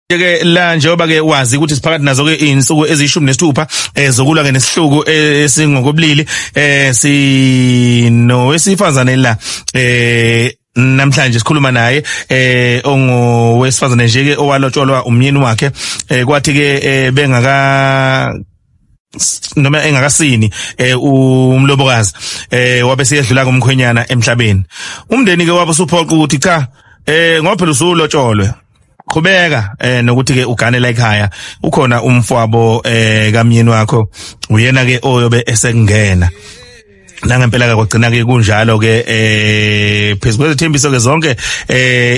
Ke la njengoba ke wazi ukuthi siphakathi nazo ke insuku eziyi-16 zokulwa ke nesihluku esingokobulili, sinowesifazane la namhlanje sikhuluma naye, ongowesifazane nje ke owalotsholwa umyeni wakhe, kwathi ke bengaka noma engakasini umlobokazi, wabe seyedlula kumkhwenyana emhlabeni. Umndeni ke wabe usuphoqa ukuthi cha, ngoba phela usulotsholwe, qhubeka nokuthi ke ugane la ekhaya, ukhona umfowabo kamyeni wakho, uyena ke oyobe esekungena. Nangempela ke kwagcina ke kunjalo ke, phezulu kwezithembiso ke zonke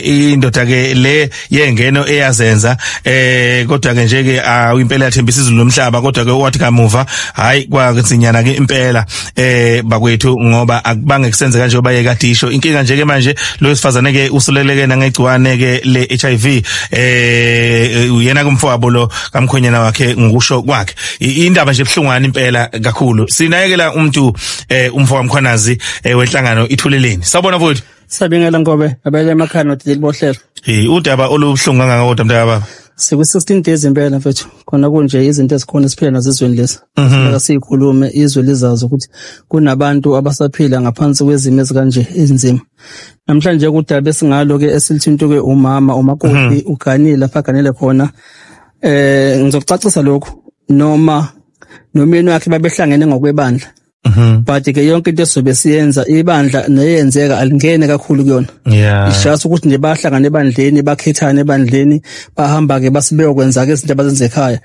indoda ke le yengeno eyazenza, kodwa ke nje ke impela yathembisa izulu lomhlaba, kodwa ke wathi kamuva hayi kwakusinyana ke impela bakwethu, ngoba akubange kusenze kanje oba yekadisho. Inkinga nje ke manje lo wesifazane ke usuleleke nangegciwane ke le HIV, uyena kumfowabo lo kamkhwenyana wakhe ngokusho kwakhe. Indaba nje ebhlungwana impela kakhulu. Sinayekela umuntu umfo kaMkhwanazi wenhlangano Ithuleleni. Sawubona mfowethu. Sabingela Ngobe, abele emakhaya nodideli bohlelo. Udaba olubuhlungu kangaka kodwa mntaka baba. Siku 16 days impela mfethu. Khona kunje izinto ezikhona esiphila nazo ezweni lesi. Sifuna sikhulume izwe lizazi ukuthi kunabantu abasaphila ngaphansi kwezimo ezikanje ezinzima. Namhlanje kudaba esingalo ke esilithinto ke umama umakoti uganile lapha aganele khona. Ngizokucacisa lokhu noma nomyeni wakhe babehlangene ngokwebandla. But ke yonke into esizobe siyenza ibandla neyenzeka alingene kakhulu kuyona. Ishasa ukuthi nje bahlangane ebandleni, bakhethane ebandleni, bahamba ke basibeyokwenza ke izinto abazenza ekhaya.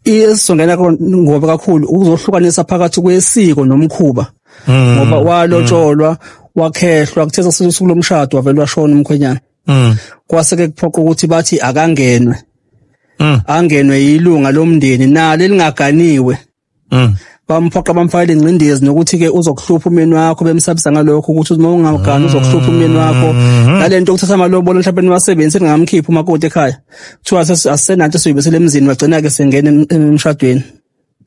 Isizongena ngoba kakhulu ukuzohlukanisa phakathi kwesiko nomkhuba. Ngoba walotsholwa, wakhehlwa, kuthe usuku lomshado wavela washona umkhwenyana. Kwase ke kuphoqa ukuthi bathi akangenwe. Angenwe yilunga lomndeni nalo elingaganiwe. Bamphoqa bamfakele ingcindezi nokuthi ke uzokuhlupha umyeni wakho, bemsabisa ngalokho ukuthi uma ungagani uzokuhlupha umyeni wakho. Nalento ukuthatha amalobolo mhlawumbe niwasebenzise ngingamkhiphi umakoti ekhaya. Kuthiwa asisenanto soyibesele emzini, wagcina ke sengena emshadweni.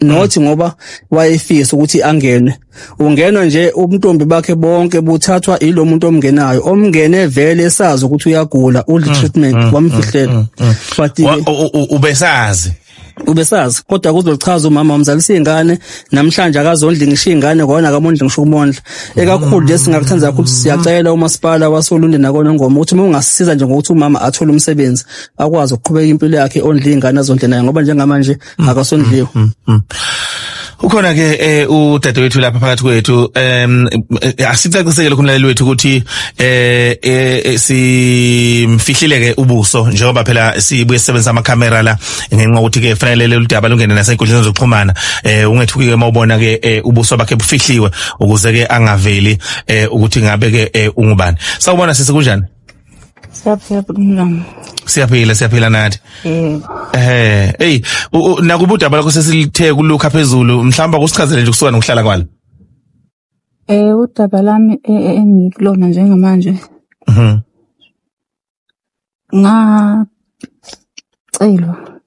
Nothi ngoba wayefisa ukuthi angenwe. Ungenwa nje ubuntombi bakhe bonke buthathwa ilo muntu omngenayo. Omngene vele esazi ukuthi uyagula, udla treatment, wamfihlela. But ubesazi. Ubesazi kodwa kuzochaza umama wamzalisa ingane namhlanje akazondli ngisho ingane kona akamondli ngisho ukumondla. Ekakhulu nje singakuthanda kakhulu, siyacela umasipala wasoLundi nakona Ngoma ukuthi uma ungasisiza nje ngokuthi umama athole umsebenzi akwazi ukuqhubeka impilo yakhe ondle ingane azondle naye, ngoba njengamanje akasondliwe. Ukhona ke udadewethu lapha phakathi kwethu, asicaciseke lokhu umlaleli wethu ukuthi simfihlile ke ubuso njengoba phela sibuye sisebenzisa amakhamera la ngenxa yokuthi ke fanele lolu daba lungene nasenkundleni zokuxhumana. Ungethuki ke mawubona ke ubuso bakhe bufihliwe ukuze ke angaveli ukuthi ngabe ke ungubani. Sawubona sisi, kunjani? Siyaphila mntwana. Siyaphila, siyaphila nathi. Hey, nakuba udaba lakho sesilithe kulukha phezulu, mhlawumbe akusichazele nje kusuka nokuhlala kwalo. Udaba lami engikulona njengamanje. Ngacelwa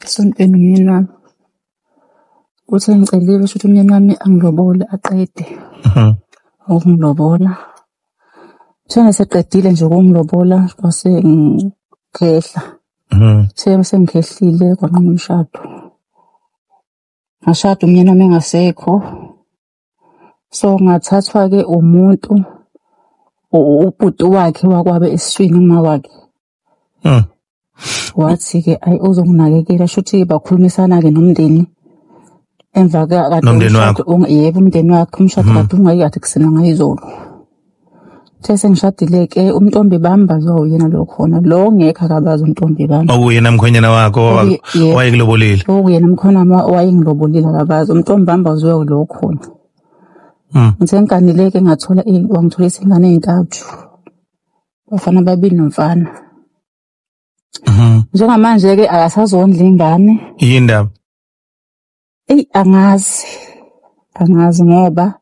esontweni umyeni wami. Uthe ngicelile ukuthi umyeni wami angilobole aqede. Ukungilobola. Thina seqedile nje ukungilobola kwase ngikhehla. Sengikhehlile kwanquma umshado. Ngashada umyeni wami engasekho. So ngathathwa ke umuntu ubhuti wakhe wakwabe esiswini uma wakhe. Wathi ke ayi uzonginakekela, shuthi bakhulumisana ke nomndeni. Emva kade nomndeni wakho. Yebo, umndeni wakhe umshado kade ungayikade kusena ngayizolo. Sengishadile ke umntombi bami baziwa yena lo khona lo ngekho akabazi umntombi bami. Okuyena mkhwenyana wakho wayekulobolile. Okuyena mkhona wayengilobolile akabazi umntombi bami baziwa lo khona. Ngithe ngiganile ke ngathola wangitholisa ingane ezintathu. Bafana babili nomfana. Njengamanje ke akasazondla ingane. Yindaba? Ey angazi. Angazi ngoba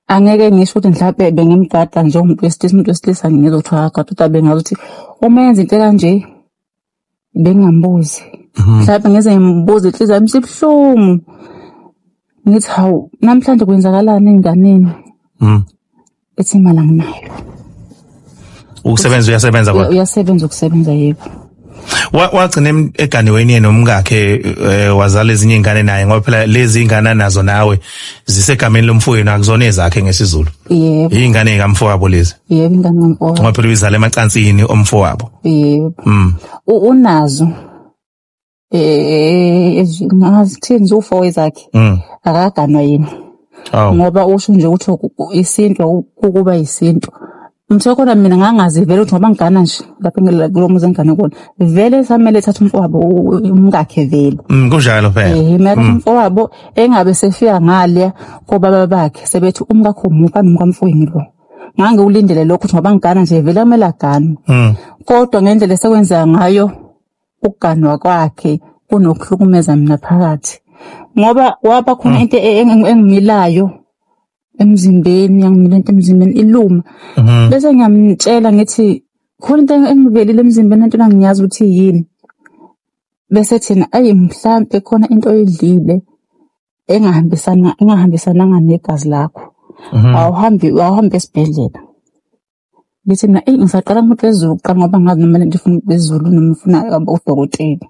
angeke ngisho ukuthi mhlawumbe bengimgada njengomuntu wesilisa, umuntu wesilisa ngizothiwa akagada, kodwa bengazi ukuthi uma yenza into kanje bengingambuzi. Mhlawumbe ngize ngimbuze inhliziyo yami isibuhlungu. Ngithi hawu namhlanje kwenzakalani enganeni? Ethi imali anginayo. Ukusebenza uyasebenza kodwa? Uyasebenza ukusebenza yebo. Wagcina eganiweni yena nomkakhe, wazala ezinye ingane naye, ngoba phela lezi ingane nazo nawe zisegameni lomfowenu, akuzona ezakhe ngesiZulu. Yebo. Ingane kamfowabo lezi. Yebo, ingane kamfowabo. Ngoba phela uyizala emacansini omfowabo. Yebo. Unazo. Ngazi u4 ezakhe. Akaganwa yena. Ngoba usho nje ukuthi isintu ukuba isintu. Mthe khona mina ngangazi vele ukuthi ngoba ngigana nje lapha kulo muzi engigane kona vele samele ethatha umfowabo umkakhe vele. Kunjalo phela. Mina umfowabo engabe sefika ngale kobaba bakhe sebethi umkakho umuka nomkamfowenu lo. Ngangiwulindele lokho ukuthi ngoba ngigana nje vele kumele agane. Kodwa ngendlela esekwenza ngayo ukuganwa kwakhe kunokuhlukumeza mina phakathi. Ngoba waba khona into engimilayo emzimbeni, yangimila into emzimbeni iluma. Bese ngiyamtshela ngithi khona into engivelile emzimbeni, into engingazi ukuthi yini. Bese thina ayi mhlambe khona into oyidlile engahambisananga negazi lakho. Awuhambi esibhedlela. Ngithi mina ngisaqala umuntu wezulu kuqala ngoba ngazi noma lento ifuna bezulu noma ifuna udokotela.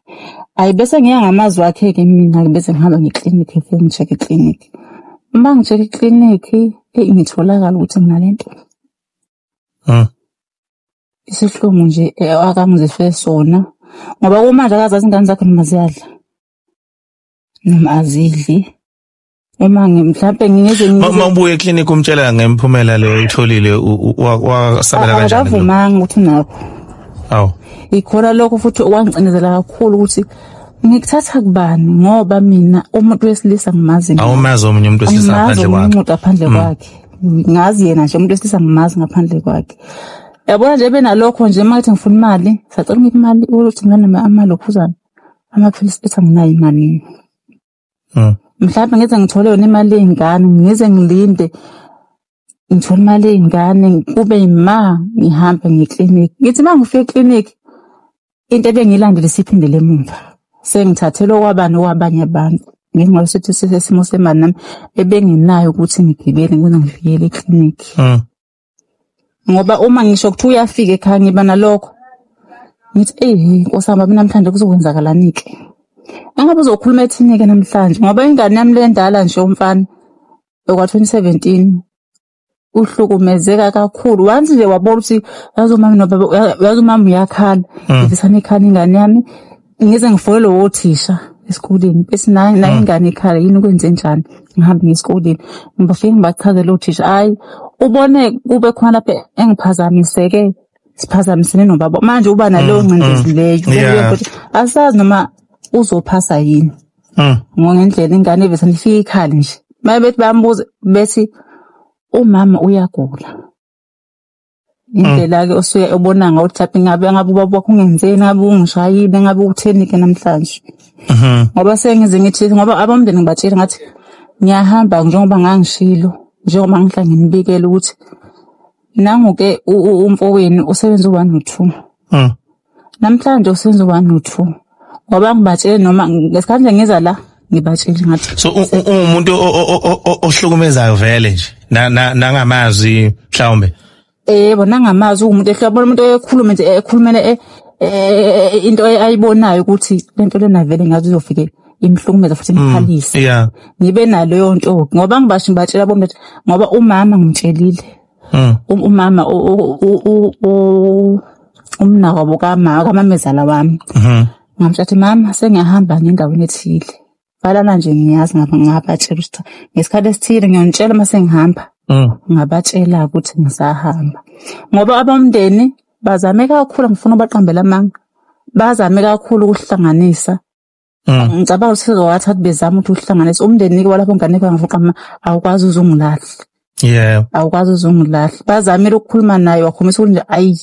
Ayi bese ngiya ngamazwi akhe ke mina, bese ngihamba ngeklinikhi, ngifike ngi-check eklinikhi. Uma ngi-check eklinikhi ngitholakala ukuthi nginalento. Isihlungu nje akangizise sona ngoba kumanje akazazi ingane zakhe noma ziyadla noma azidli. Uma mhlambe ngize uma ubuye eklinikhi umtshela ngemphumela leyo uyitholile, wasabela kanjani? Akavumanga ukuthi nakho. Awu. Ikhona lokho futhi okwangicinezela kakhulu ukuthi ngikuthatha kubani, ngoba mina umuntu wesilisa ngimazi. Awumazi omunye umuntu wesilisa ngaphandle kwakhe. Umuntu ngaphandle kwakhe. Ngazi yena nje umuntu wesilisa ngimazi ngaphandle kwakhe. Yabona nje benalokho nje uma ngithi ngifuna imali, sacela ngiphe imali ukuthi ngane amalokhuzana. Amaphilisi ethi anginayo imali. Mhlawumbe ngize ngithole yona imali yengane, ngize ngilinde ngithole imali yengane kube ima ngihambe ngeklinikhi. Ngithi uma ngifika eklinikhi into ebengiyilandele siphindele emuva. Sengithathele okwabani okwabanye abantu. Ngenxa yokuthi sesimo semali nami ebengenayo ukuthi ngigibele ukuze ngifikele eklinikhi. Ngoba uma ngisho ukuthi uyafika ekhaya ngiba nalokho. Ngithi Nkosi yami namhlanje kuzokwenzakalani ke? Angabe uzokhuluma ethini ke namhlanje, ngoba ingane yami lendala nje umfana okwa 2017 uhlukumezeka kakhulu. Once nje wabona ukuthi yazi umama nobaba, yazi umama uyakhala, ngivisana ikhala ingane yami, ngize ngifonele wothisha esikoleni bese nayi ingane ikhala yini kwenze njani, ngihambe ngesikoleni ngibafike ngibachazele othisha. Hayi ubone kube khona lapha engiphazamiseke, siphazamisene nobaba manje uba naleyo ngcindezi leyo, asazi noma uzophasa yini. Ngendlela ingane bese nifika ikhala nje maye bethi bayambuza bethi umama uyagula. Indlela ke osuke ubona ngathi mhlawumbe ngabe ubaba wakho ungenzeni, ngabe ungishayile, ngabe utheni ke namhlanje. Ngoba sengize ngithi ngoba abomndeni ngibatshela ngathi ngiyahamba njengoba ngangishilo, njengoba ngihla nginibikela ukuthi nangu ke umfowenu usebenza u1 no2. Namhlanje usebenza u1 no2. Ngoba ngibatshele noma ngesikhathi nje ngiza la ngibatshele ngathi so umuntu ohlukumezayo vele nje nangamazwi mhlawumbe. Yebo, nangamazwi umuntu ehlabona umuntu ekhuluma nje ekhulumela into ayibonayo ukuthi lento lena vele ngazi izofike imhlukumeza futhi imkhalise. Ngibe naleyo nto ngoba ngibasho ngibatshela bomntu ngoba umama ngimtshelile. Umama umnakabo kamamezala wami. Ngamtshela mama sengiyahamba ngendaweni ethile. Balana nje ngiyazi ngabatshela ukuthi ngesikhathi esithile ngiyonitshela mase ngihamba. Ngabatshela ukuthi ngisahamba. Ngoba abomndeni bazame kakhulu, ngifuna ubaqambela amanga. Bazame kakhulu ukuhlanganisa. Ngicabanga ukuthi sizowathatha bezama ukuthi uhlanganise umndeni ke walapho ngane yakho ngafuqa awukwazi uzongilahla. Yeah. Awukwazi uzongilahla. Bazamile ukukhuluma naye wakhombisa ukuthi nje ayi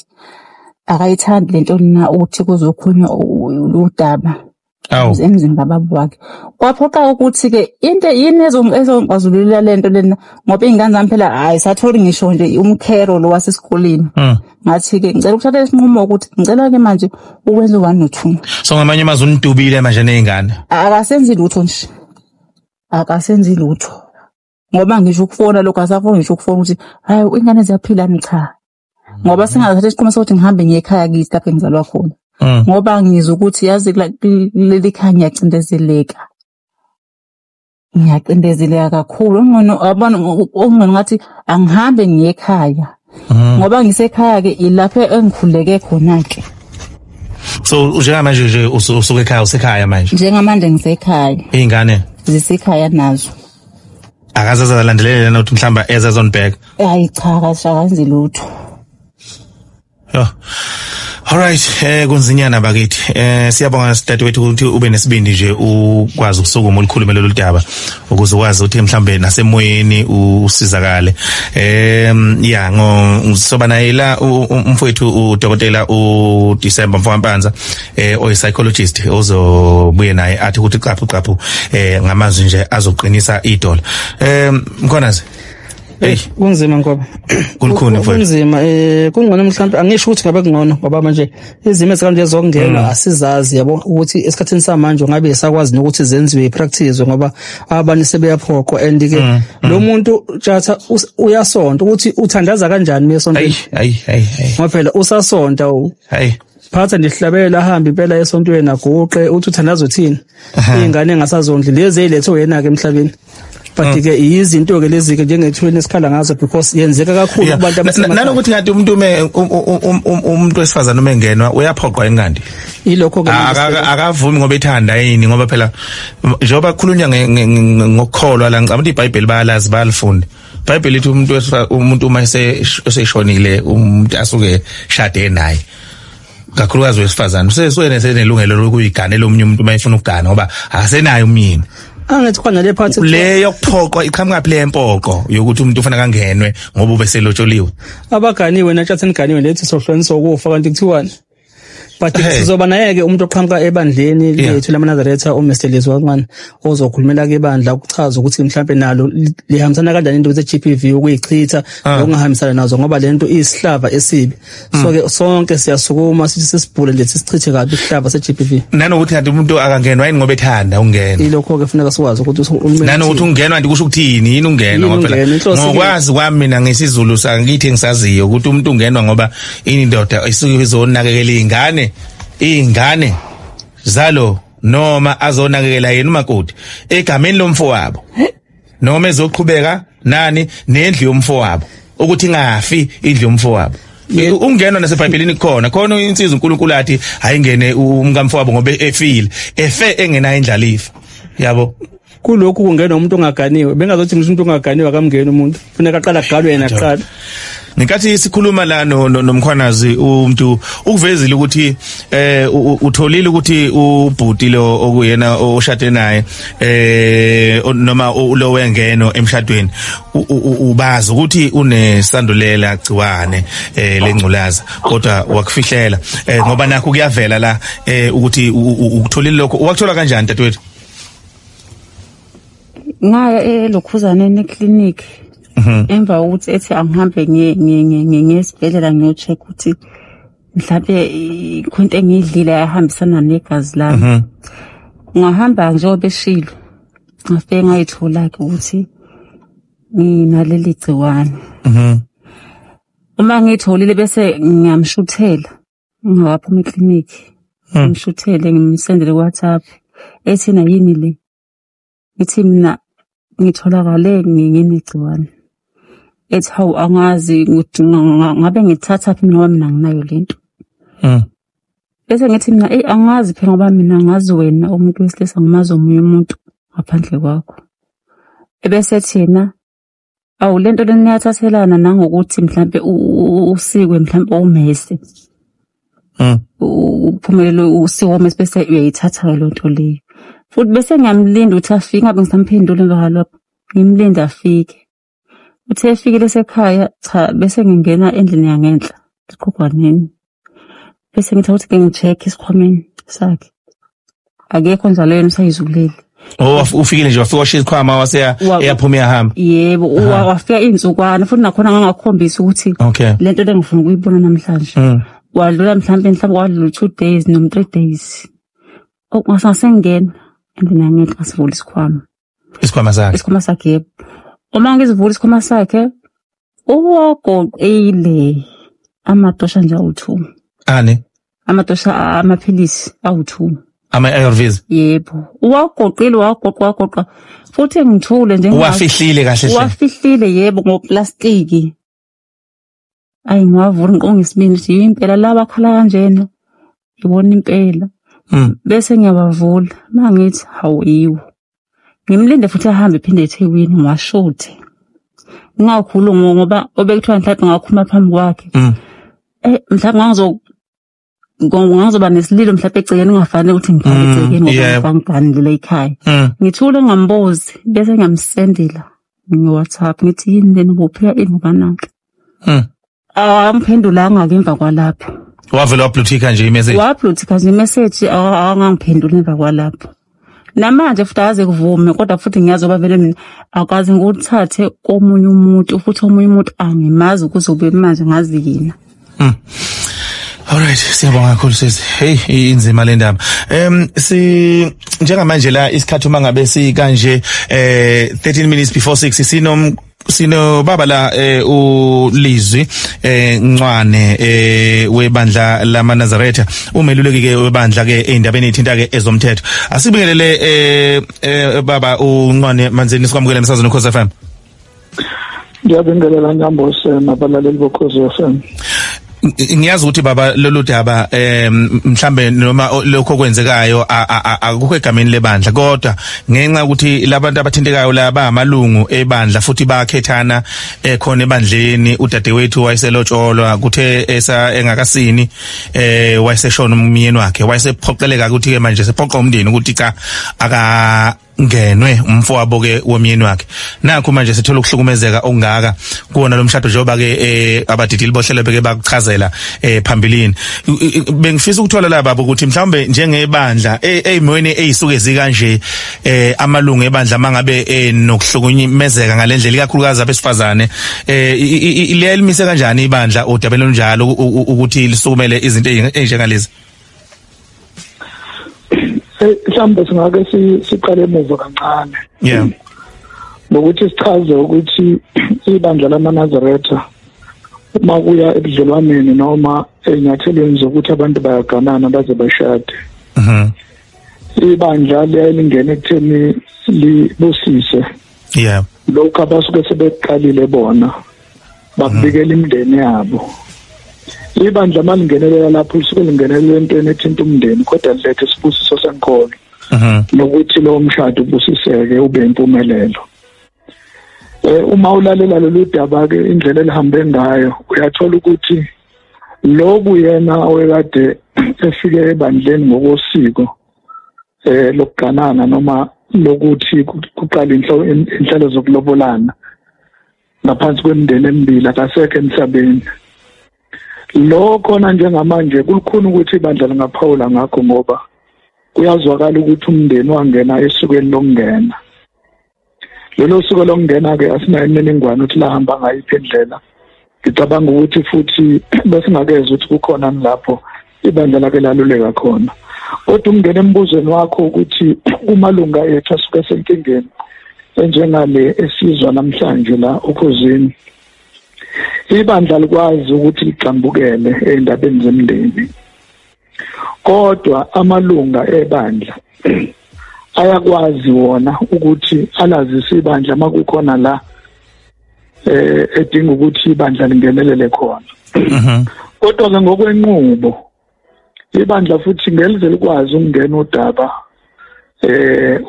akayithandi lento na uthi kuzokhulunywa udaba. Emzini kababa wakhe. Kwaphoqa ukuthi ke into yini ezongixazululela lento lena ngoba ingane zami phela hayi satholi ngisho nje umkhero lo wasesikoleni. Ngathi ke ngicela ukuthatha isinqumo ukuthi ngicela ke manje ukwenza u1 no2. So ngamanye amazwi unidubile manje nezingane. Akasenzi lutho nje. Akasenzi lutho. Ngoba ngisho ukufona lokho asafuna ngisho ukufona ukuthi hayi ingane ziyaphila ni cha. Ngoba singathatha isinqumo sokuthi ngihambe ngiye ekhaya kithi lapho engizalwa khona. Ngoba ngizwa ukuthi yazi leli khaya ngiyacindezeleka. Ngiyacindezeleka kakhulu. Ungcono yabona ungcono ngathi angihambe ngiye ekhaya. Ngoba ngisekhaya ke ilapho engikhuleke khona ke. So njengamanje nje usuke ekhaya, usekhaya manje? Njengamanje ngisekhaya. Izingane zisekhaya nazo. Akazaze alandelele lena ukuthi mhlamba ezazonibheka? Hayi cha, akazenzi lutho. Yo. Alright, kunzinyana bakithi. Siyabonga sidadewethu ukuthi ube nesibindi nje ukwazi ukusukuma ulikhulume lolu daba ukuze ukwazi ukuthi mhlambe nasemoyeni usizakale. Ya ngo naye la umfowethu udokotela uDecember Mfowampanza oyi psychologist ozobuye naye athi ukuthi qaphu qaphu ngamazwi nje azoqinisa idolo. Mkhonazi. Hey, kunzima ngoba kulikhuni mfowethu. Kunzima kungcono mhlawumbe angisho ukuthi ngabe kungcono ngoba manje izimo ezikanje zokungena asizazi yabo ukuthi esikhathini samanje ngabe isakwazi nokuthi zenziwe ipractice ngoba abantu sebeyaphoqwa and ke lo muntu tjatha uyasonta ukuthi uthandaza kanjani mesontweni. Hayi hayi hayi. Ngoba phela usasonta hayi. Phatha ndihlabela ahambe impela esontweni aguqe uthi uthandaza uthini? Izingane engasazondli lezi ezilethwe yena ke emhlabeni. But ke izinto ke lezi ke njengethweni esikhala ngazo because yenzeka kakhulu kubantu abasemakhaya. Nanokuthi ngathi umuntu umuntu wesifazane uma engenwa uyaphoqwa ingandi. Yilokho ke akavumi ngoba ethanda yini ngoba phela njengoba kukhulunywa ngokukholwa la ngicabanga ukuthi iBhayibheli bayalazi bayalifunda. iBhayibheli lithi umuntu uma eseshonile umuntu asuke shade naye. Kakhulukazi wesifazane usesuke senelungelo lokuyiganela omunye umuntu uma efuna ukugana ngoba akasenayo umyeni. Angithi khona le part le yokuphoqwa iqhamuka phi le mpoqo yokuthi umuntu ufuna kangenwe ngoba ubeselotsholiwe. Abaganiwe natshatha niganiwe lethi sohlukaniswa ukufa kanti kuthiwani? But sizoba naye ke umuntu oqhamuka ebandleni lethu lamaNazaretha uMr Lizwe kancane ozokhulumela ke ibandla ukuchaza ukuthi mhlambe nalo lihambisana kanjani into ze GBV ukuyichitha nokungahambisana nazo ngoba lento isihlava esibi. So ke sonke siyasukuma sithi sisibhule nje sichithe kabi isihlava se GBV. Nanokuthi kanti umuntu akangenwa yini ngoba ethanda ungena. Ilokho ke kufuneka sikwazi ukuthi nanokuthi ungenwa ndikusho ukuthini yini ungenwa ngoba phela ngokwazi kwami mina ngesizulu sangithi ngisaziyo ukuthi umuntu ungenwa ngoba indoda isuke izonakekela izingane ingane zalo noma azonakekela yena umakoti egameni lomfowabo noma ezoqhubeka nani nendlu yomfowabo ukuthi ingafi indlu yomfowabo. Ungenwa naseBhayibhelini khona khona insizwa uNkulunkulu athi ayingene umkamfowabo ngoba efile efe engenayo indlalifa yabo. Kulokhu kungena umuntu ongaganiwe bengazothi ngisho umuntu ongaganiwe akamngeni umuntu kufuneka aqala agalwe yena kuqala. Ngenkathi sikhuluma la nomkhwanazi umuntu ukuvezile ukuthi utholile ukuthi ubhuti lo okuyena oshade naye noma lo wengeno emshadweni ubazi ukuthi unesandulela gciwane lengculaza kodwa wakufihlela ngoba nakho kuyavela la ukuthi ukutholile lokho. Wakuthola kanjani dadewethu? Ngaya elokhuzaneni eclinic emva kokuthi ethi angihambe ngiye esibhedlela ngiyocheck ukuthi mhlawumbe khonto engiyidlile ayahambisana negazi lami. Ngahamba njengoba eshilo ngafike ngayithola ke ukuthi nginaleli gciwane. Uma ngiyitholile bese ngiyamshuthela ngingaphuma eclinic ngimshuthele ngimsendele ku WhatsApp ethi na yini le ngithi mina ngitholakale nginegciwane. Ethi hawu angazi ukuthi ngabe ngithatha phi ngoba mina nginayo lento. Bese ngithi mina ey angazi phela ngoba mina ngazi wena umuntu wesilisa ngimazi omunye umuntu ngaphandle kwakho. Ebese thina awu lento leniyathathelana nangokuthi mhlambe usikwe mhlambe umese. Uphumelele usiko umese bese uyayithatha ke lonto leyo. Futhi bese ngiyamlinda ukuthi afike ngabe ngisamphendula emva kwalokho ngimlinda afike. Uthe efikile esekhaya cha bese ngingena endlini yangenhla esikhogwaneni. Bese ngithi ukuthi ke ngicheck isikhwameni sakhe. Akekho njalo yena usayizulele. Oh ufikile nje wafika washiya isikhwama wase eyaphuma iyahamba. Yebo wafika insukwana futhi nakhona ngangakhombisa ukuthi lento lengifuna ukuyibona namhlanje. Wadlula mhlambe wadlula 2 days noma 3 days. Okungasengena endlini yangenhla ngasivula isikhwama. Isikhwama sakhe. Isikhwama sakhe yebo. Uma ngizivula isikhwama sakhe uwagoqile amadosha nje awu2. Ani? Amadosha amaphilisi awu2. Ama-ARVs. Yebo. Uwagoqile wagoqa futhi ngithule nje uwafihlile kahle hle. Uwafihlile yebo ngoplastiki. Ayi ngiwavula ngiqonga isibindi ukuthi impela laba khala kanjena. Ngibona impela. Bese ngiyabavula mangithi hawu yiwo. Ngimlinde futhi ahambe ephinde eThekwini ngiwashuthe. Ngingakhulumi ngoba obekuthiwa mhlawumbe ngakhuluma phambi kwakhe. Mhlawumbe ngangizoba nesililo mhlawumbe egcekeni kungafanele ukuthi ngifake egcekeni ngoba ngiganile ekhaya. Ngithule ngambuzi bese ngiyamsendela nge-WhatsApp ngithi yini lena ubopheka ini ngobanaka. Angiphendulanga ke emva kwalapho. Wavela wablutika nje imessage. Wablutika nje imessage angangiphendula emva kwalapho. Namanje futhi akaze kuvume kodwa futhi ngiyazi oba vele mina akaze ngikuthathe komunye umuntu futhi omunye umuntu angimazi ukuze ube manje ngazi yena. Alright, siyabonga kakhulu sisi. Hey, inzima le ndaba. Si njengamanje la isikhathi uma ngabe sikanje 13 minutes before 6 sino baba la uLizwi Ncwane webandla lamaNazaretha, umeluleki ke webandla ke endabeni ethinta ke ezomthetho. Asibingelele baba uNcwane Manzini, sikwamukele emsazweni Ukhozi FM. Ngiyabingelela Nyambose nabalaleli boKhozi FM. Ngiyazi ukuthi baba lolu daba mhlambe noma lokho kwenzekayo akukho egameni lebandla, kodwa ngenxa ukuthi labantu abathintekayo la bamalungu ebandla futhi bakhethana khona ebandleni. Udadewethu wayeselotsholwa kuthe esa engakasini wayeseshona umyeni wakhe, wayesephoqeleka ukuthi ke manje sephoqa umndeni ukuthi cha aka ngenwe umfowabo ke womyeni wakhe. Nakho manje sithola ukuhlukumezeka okungaka kuona lo mshado njengoba ke abadidili bohlelo beke bakuchazela phambilini. Bengifisa ukuthola la baba ukuthi mhlawumbe njengebandla eyimweni eyisuke zikanje amalungu ebandla mangabe nokuhlukumezeka ngalendlela ikakhulukazi abesifazane, liyalimise kanjani ibandla odabeni olunjalo ukuthi lisukumele izinto ezinjengalezi? Mhlawumbe singake siqale emuva kancane. Yeah. Ngokuthi sichaze ukuthi ibandla lamaNazaretha uma kuya ebudlelwaneni noma ezinyathelweni zokuthi abantu bayaganana baze bashade. Ibandla liyalingena ekutheni libusise. Yeah. Lokho abasuke sebeqalile bona bakubikela imindeni yabo. Ibandla malingenelela lapho lisuke lingenelela entweni ethinta umndeni, kodwa lilethe isibusiso senkolo nokuthi lo mshado ubusiseke ube impumelelo. Uma ulalela lolu daba ke indlela elihambe ngayo uyathola ukuthi loku yena owekade efike ebandleni ngokosiko lokuganana noma lokuthi kuqala inhlelo zokulobolana ngaphansi kwemindeni emibili akasekho emhlabeni. Lo khona njengamanje kulukhuni ukuthi ibandla lingaphawula ngakho ngoba kuyazwakala ukuthi umndeni wangena esukweni lokungena. Lolo suku lokungena ke asinayo imininingwane ukuthi lahamba ngayiphi indlela. Ngicabanga ukuthi futhi besingakezwa ukuthi kukhona lapho ibandla lake laluleka khona. Kodwa ungena embuzweni wakho ukuthi kumalunga ethu asuke senkingeni enjengale esizwa namhlanje la Okhozini, ibandla likwazi ukuthi ligxambukele endabeni zemndeni, kodwa amalunga ebandla ayakwazi wona ukuthi alazise ibandla makukhona la edinga ukuthi ibandla lingenelele khona. Kodwa ke ngokwenqubo ibandla futhi ngelize likwazi ukungena udaba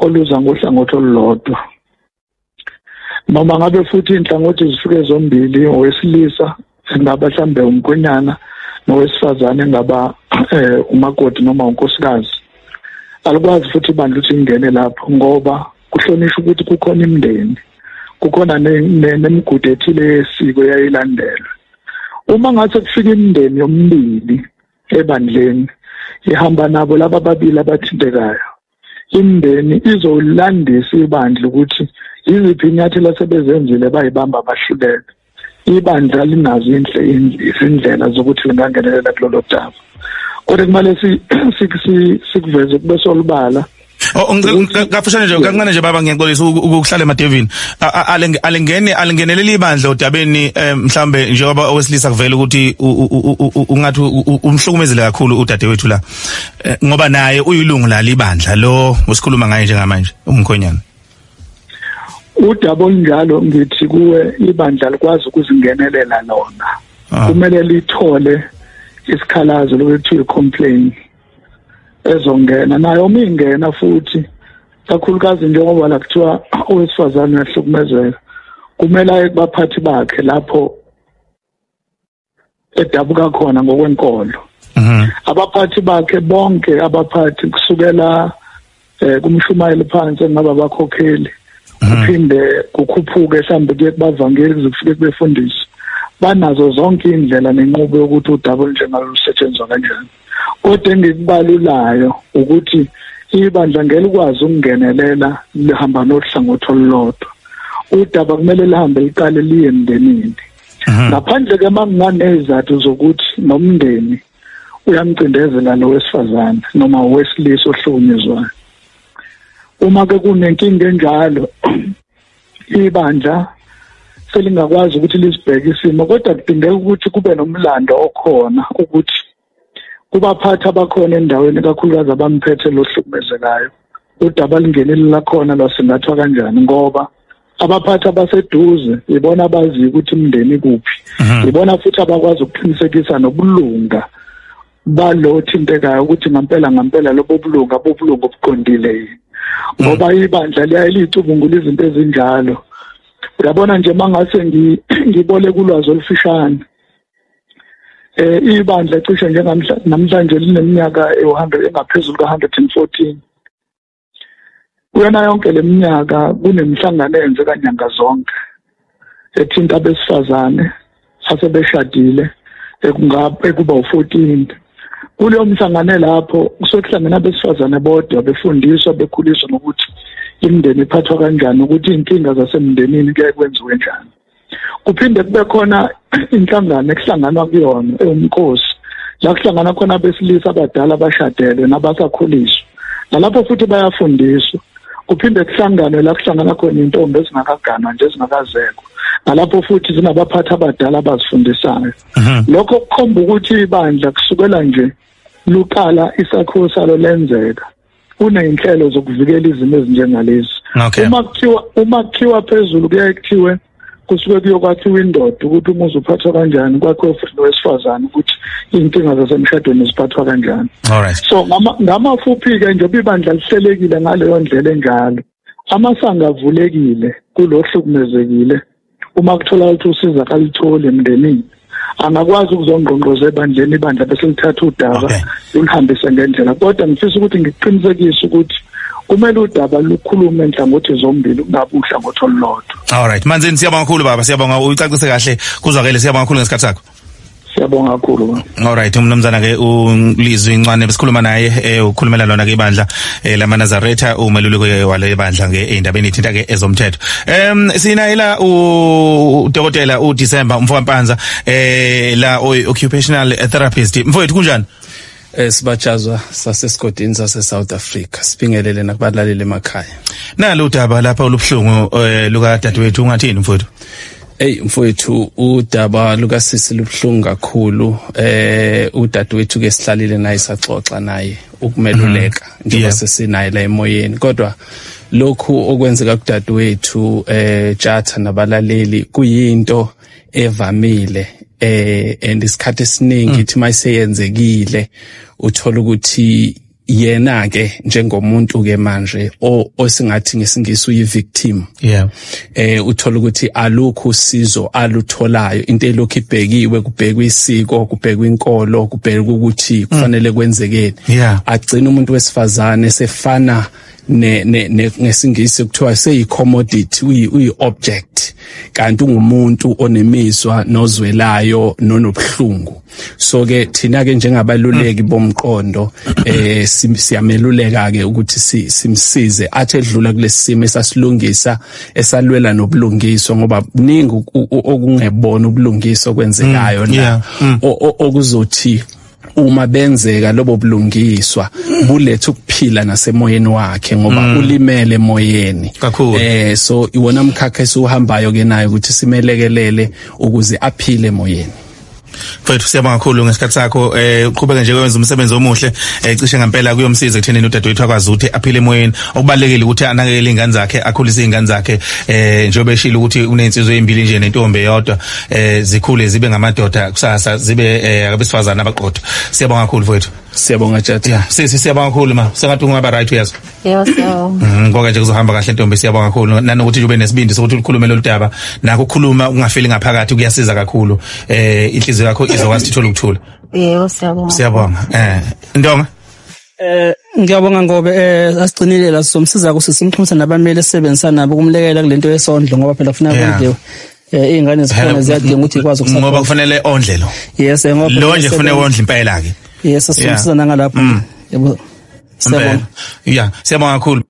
oluza ngohlangothi olulodwa, noma ngabe futhi inhlangothi zifike zombili, owesilisa engaba mhlambe umkhwenyana nowesifazane engaba umakoti noma unkosikazi. Alikwazi futhi ibandla ukuthi ingene lapho ngoba kuhlonishwa ukuthi kukhona imindeni, kukhona nemigudu ethile yesiko yayilandelwe. Uma ngathi kufika imindeni yomibili ebandleni ihamba nabo laba ababili abathintekayo, imindeni izolandisa ibandla ukuthi iziphi inyathelo asebezenzile bayibamba bahluleka. Ibandla linazo izindlela zokuthi lingangenelela kulolo daba, kodwa kumele sikuveze kube solubala. Kafushane nje kancane nje baba, ngiyaxolisa ukuhlala emadevini. Alingene alingenelele ibandla odabeni, mhlambe njengoba owesilisa kuvela ukuthi ungathi umhlukumezile kakhulu udadewethu la, ngoba naye uyilungu la libandla lo usikhuluma ngaye njengamanje umkhonyana. Udaba olunjalo ngithi kuwe ibandla likwazi ukuzingenelela lona. Kumele lithole isikhalazo lokuthiwa complaint ezongena nayo, uma ingena futhi kakhulukazi njengoba la kuthiwa owesifazane uyahlukumezeka, kumele aye kubaphathi bakhe lapho edabuka khona ngokwenkolo. Abaphathi bakhe bonke, abaphathi kusukela kumshumayeli phansi engaba abakhokheli, kuphinde kukhuphuke mhlambe kuye kubavangeli kuze kufike kubefundisi, banazo zonke indlela nenqubo yokuthi udaba olunjengalo lusetshenziswa kanjani. Kodwa engikubalulayo ukuthi ibandla ngeke likwazi ukungenelela lihamba nohlangothi olulodwa. Udaba kumele lihambe liqale liye emndenini. Ngaphandle ke makunganezathu zokuthi nomndeni uyamcindezela lo wesifazane noma owesilisa ohlukunyezwayo. Uma ke kunenkinga enjalo, ibandla selingakwazi ukuthi lisibheke isimo, kodwa kudingeka ukuthi kube nomlando okhona ukuthi kubaphathi abakhona endaweni, kakhulukazi abamphethe lo hlukumezekayo, udaba lingenile lakhona lwasingathwa kanjani, ngoba abaphathi abaseduze ibona abaziyo ukuthi imndeni kuphi, ibona futhi abakwazi ukuqinisekisa nobulunga balo thintekayo ukuthi ngempela ngempela lobo bulunga bobulunga obuqondile yini, ngoba ibandla liyaye licubungula izinto ezinjalo. Uyabona nje mangase ngiboleka ulwazi olufishane, ibandla cishe njengamhlanje lineminyaka e100 engaphezulu ka114. Kuyona yonke leminyaka kunemihlangano eyenzeka nyanga zonke ethinta abesifazane asebeshadile ekuba u14. Kuleyo mhlangano lapho kusokuhlangana abesifazane bodwa befundiswa bekhuliswa nokuthi imindeni iphathwa kanjani, ukuthi inkinga zasemndenini kuyaye kwenziwe njani. Kuphinde kube khona inhlangano ekuhlanganwa kuyona ewumkhosi, la kuhlangana khona abesilisa abadala abashadelwe nabasakhuliswa, nalapho futhi bayafundiswa. Kuphinde kuhlanganwe la kuhlangana khona intombi ezingakaganwa nje ezingakazekwa, nalapho futhi zinabaphathi abadala abazifundisayo. Lokho kukhomba ukuthi ibandla kusukela nje luqala isakhiwo salo lenzeka kuneyinhlelo zokuvikela izimo ezinjengalezi. Uma kuthiwa phezulu kuyaye kuthiwe kusuke kuyokwakhiwa indoda ukuthi umuzi uphathwa kanjani, kwakhiwe futhi nowesifazane ukuthi iy'nkinga zasemshadweni ziphathwa kanjani. So ngamafuphi-ke njengoba ibandla lihlelekile ngaleyo ndlela enjalo, amasango avulekile kulo ohlukumezekile. Uma kutholakala ukuthi usizo akalitholi emndenini, angakwazi ukuzongqongqoza ebandleni, ibandla bese lithatha udaba lulihambise ngendlela. Kodwa ngifisa ukuthi ngiqinisekise ukuthi kumele udaba lukhulume enhlangothi zombili, kungabi uhlangothi olulodwa. All right, Manzini, siyabonga kakhulu baba, siyabonga, uyicacise kahle kuzwakele, siyabonga kakhulu ngesikhathi sakho. Siyabonga kakhulu. All right, umnumzana ke uLizwi Ncwane besikhuluma naye, ukhulumela lona ke ibandla lamaNazaretha, umeluleko wale ibandla ngeindabeni ethinta ke ezomthetho. Sinaye la udokotela uDecember Mfokampanza, la occupational therapist. Mfowethu kunjani? Sibajazwa sasesigodini sase South Africa, sibingelele nakubalaleli emakhaya. Nalo udaba lapha olubhlungu luka dadewethu, ungathini mfowethu? Hey mfowethu, udaba lukasisi lubhlungu kakhulu. Udadewethu ke sihlalile naye saxoxa naye ukumeluleka njengoba sesinaye la emoyeni, kodwa lokhu okwenzeka kudadewethu Tshatha nabalaleli kuyinto evamile, and isikhathi esiningi ithi mayiseyenzekile uthola ukuthi yena ke njengomuntu ke manje osingathi ngesingisi uyi victim, uthola ukuthi alukho usizo alutholayo, into elokhu ibhekiwe, kubhekwe isiko, kubhekwe inkolo, kubhekwe ukuthi kufanele kwenzekeni, agcina umuntu wesifazane sefana ngesingisi kuthiwa seyi commodity, uyi object, kanti ungumuntu onemizwa nozwelayo nonobuhlungu. So ke thina ke njengabaluleki bomqondo siyameluleka ke ukuthi simsize athi edlula kulesimo esasilungisa esalwela nobulungiswa, ngoba kuningi okungebona ubulungiswa okwenzekayo la okuzothi Uma benzeka lobo bulungiswa buletha ukuphila nasemoyeni wakhe, ngoba ulimele emoyeni kakhulu. So iwona mkhakha esiuhambayo ke nayo ukuthi simelekelele ukuze aphile emoyeni. Mfethu, siyabonga kakhulu ngesikhathi sakho. Uqhubeke nje kwenza umsebenzi omuhle, cishe ngempela kuyomsiza ekuthenini udadewethu akwazi ukuthi aphile emoyeni. Okubalekile ukuthi anakekele izingane zakhe, akhulise izingane zakhe, njengoba eshilo ukuthi unezinsizwa ezimbili nje nentombi eyodwa, zikhule zibe ngamadoda kusasa, zibe abesifazana abaqotho. Siyabonga kakhulu mfethu. Siyabonga Tjatha. Yeah, sisi siyabonga kakhulu ma. Sengathi ungaba right uyazi. Yebo, siyabonga. Ngoba nje kuzohamba kahle ntombi, siyabonga kakhulu. Nanokuthi nje ube nesibindi sokuthi ukhulume lolu daba. Nakho ukukhuluma ungafeli ngaphakathi kuyasiza kakhulu. Inhliziyo yakho izokwazi ithola ukuthula. Yebo, siyabonga. Siyabonga. Ndonga. Ngiyabonga ngoba asigcinile la, sizomsiza kusisimxhumisa nabameli esebenzisana nabo kumlekela kulento yesondlo, ngoba phela kufuneka kondliwe. Izingane zikhona ziyadinga ukuthi ikwazi ukusupport. Ngoba kufanele ondle lo. Yes, ngoba lo nje kufanele ondle impela ke. Yes, sizomsiza nangalapho. Yebo. Siyabonga. Yeah, siyabonga kakhulu.